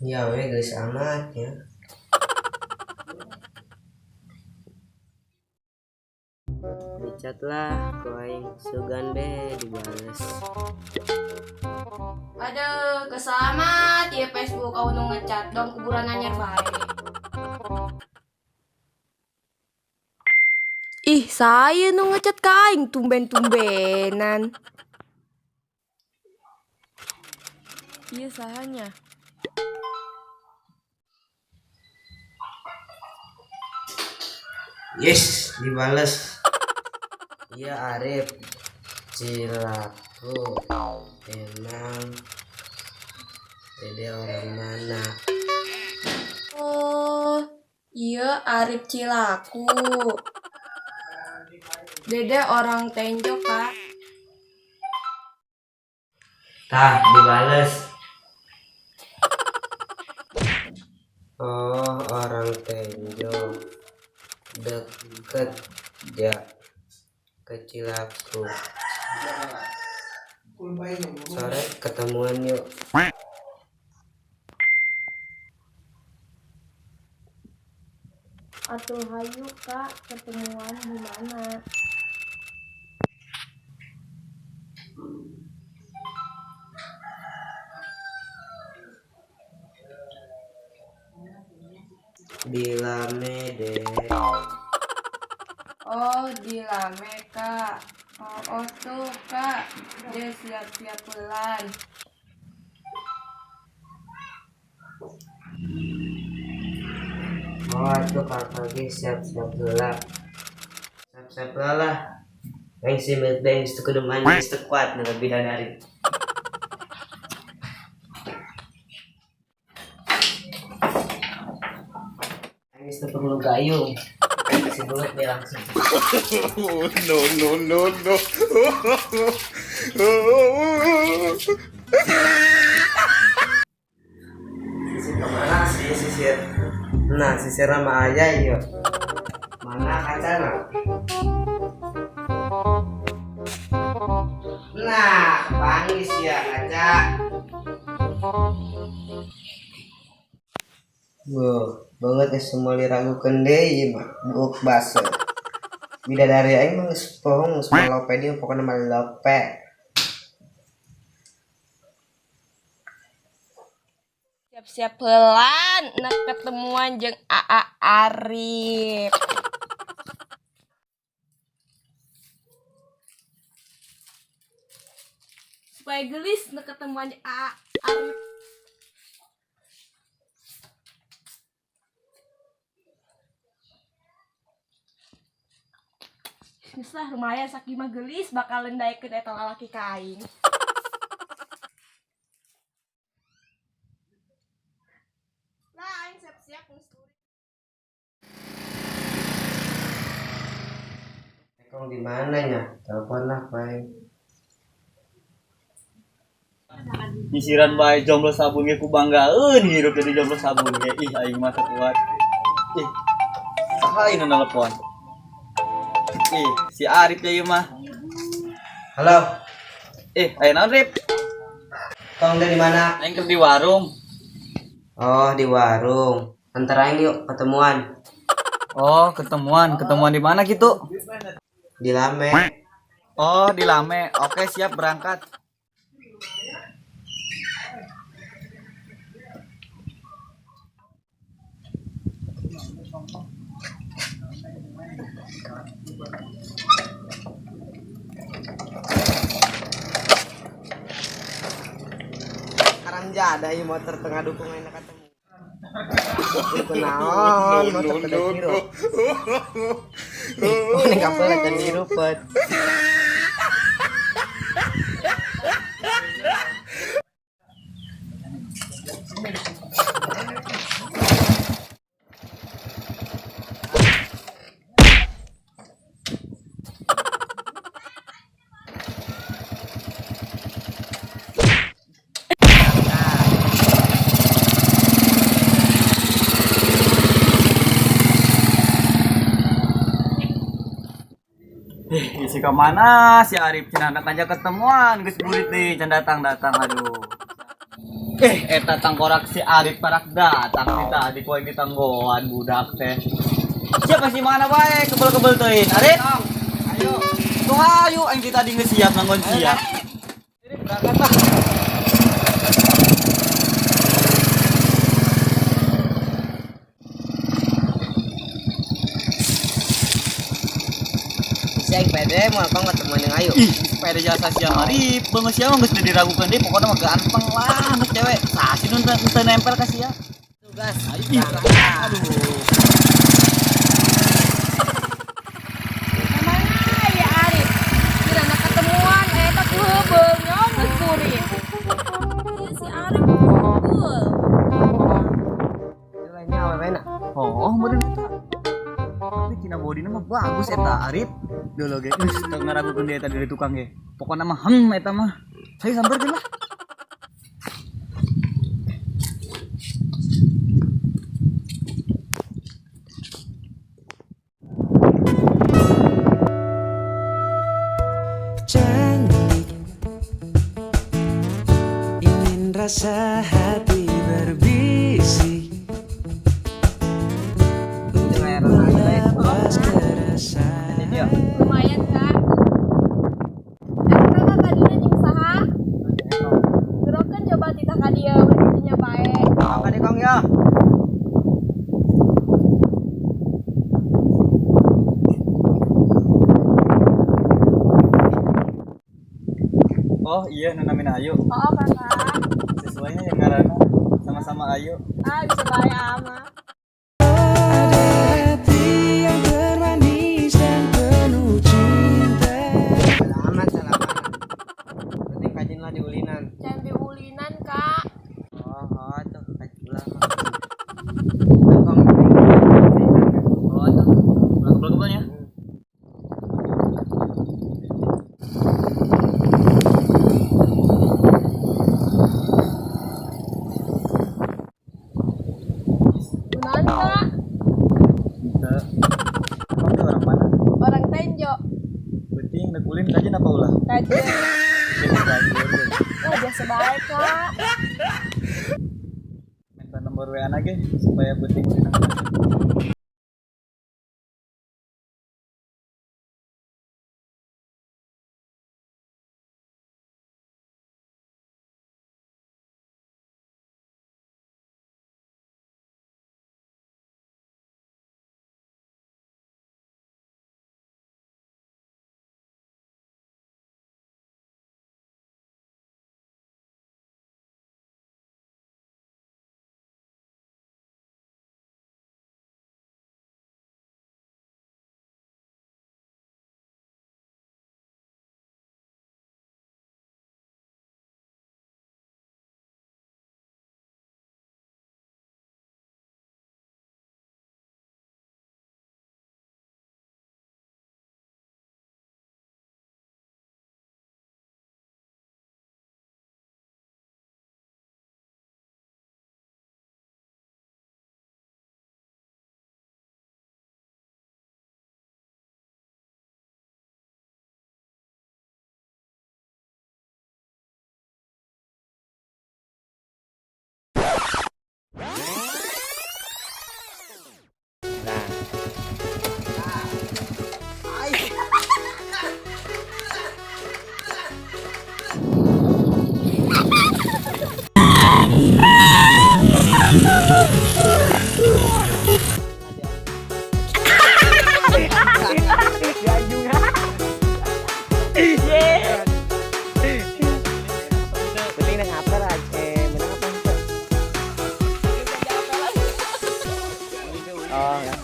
Ya we geus amat ya. Dicat lah ku aing sugan be dibales. Aduh, keselamat ya Facebook kau nu ngecat dong kuburan anyar bae. Ih, saya nu ngecat ka aing tumben-tumbenan. Iya sahanya. Yes, dibales. Iya Arif, Cilaku. Emang Dede orang mana? Oh, iya Arif Cilaku. Dede orang Tenjo, Kak. Tah, dibales. Oh, orang Tenjo. Deket ya ke Cilaku. Sore ketemuan yuk. Atuh hayu, Kak, ketemuan di mana? Di Lame deh. Oh, di Lame, Kak. Oh, oh tuh, Kak. Dia siap-siap pelan. Oh, tuh kakak ge siap-siap heula. Siap-siap heula lah. Aing si milik geus teu kudu mandi geus teu kuat nu bidadari. Aing geus teu perlu gayung. Si belut dia langsung. No, no, no, no. Sisir kemana sih sisir? Nah, sisir sama ayah yuk. Mana kacana? Nah, pangis ya kaca. Wuh, banget ya semua diragukan deh, mah buuk basa. Bidadari aing mah geus bohong, geus malope dia pokoknya malope. Siap-siap pelan nak ketemuan jeung AA Arif. Supaya gelis nak ketemuan jeung AA Arif. Geus lah lumayan sakimah gelis bakalan daekeun eta lalaki ka aing. Lah aing siap-siap geus kuring. Tekong di mana nya? Telepon lah aing. Nyisiran bae jomblo sabun ge ku banggaeun hirup jadi jomblo sabun ge. Ih aing mah teu kuat. Ih. Saha ieu nu nelepon? Ih, si Arif ya ieu mah. Halo. Aya naon Rip? Tong dari mana? Aing keur di warung. Oh, di warung. Antar aing yuk ketemuan. Oh, ketemuan. Ketemuan di mana gitu? Di Lame. Oh, di Lame. Oke, siap berangkat. Haram jada ieu motor tengah dukung enak ketemu. Kunaon motor teu hirup. Oh, ini kapal akan dirupet. Si kemana si Arif cenah hendak ngajak ketemuan geus burit deui can datang-datang aduh. Eta tangkorak si Arif parak datang ti tadi ku aing ditanggoan budak teh. Siapa sih mana bae kebel-kebel teuing. Arif. Ayo. Tuh ayo aing ti tadi geus siap nanggon siap. Arif berangkat lah. Bisa aing pede moal kong ketemu jeung Ayu. Ih, sepeda jasa sia Arif, beungeut sia mah geus teu diragukeun deui pokona mah ganteng lah geus cewek. Sah sih nu teu nempel ka sia. Tugas. Ih, aduh. Kemana ya Arif? Kirana ketemuan eta ku heubeung nyawa geus burit. Ieu si Arif unggul. Lainnya awewena. Oh, meureun eta. Tapi cina bodina mah bagus eta Arif. Dulu ge geus teu ngaragukeun deui eta dari tukang ge. Pokona mah eta mah. Saya samperkeun lah. Cantik, ingin rasa hati berbisik untuk melepas keresahan. Ini dia. Lumayan Kak. Eta kakak kadinya jeung saha? Gerokeun coba titah ka dieu beukinya bae. Apa deh kong ya? Oh iya, nu namina Ayu. Oh kakak. Sesuainya yang ngaranna sama-sama Ayu. Ah bisa bae ama. Ada hati yang termanis dan penuh cinta. Salaman, salaman. Penting kajin lah diulinan. Can diulinan Kak. Oh, tuh kajin lah. Kong. Oh, tuh. Ulah kebel-kebelnya. Kunaon Kak? Henteu. Emang teh orang mana? Orang Tenjo. Penting nek ulin kajen apa ulah? Kajen. Jadi kajen. Oh biasa bae Kak. Minta nomor WA na ge supaya penting ulin. Penting nang apa lah, menang apa itu? Oh, ya.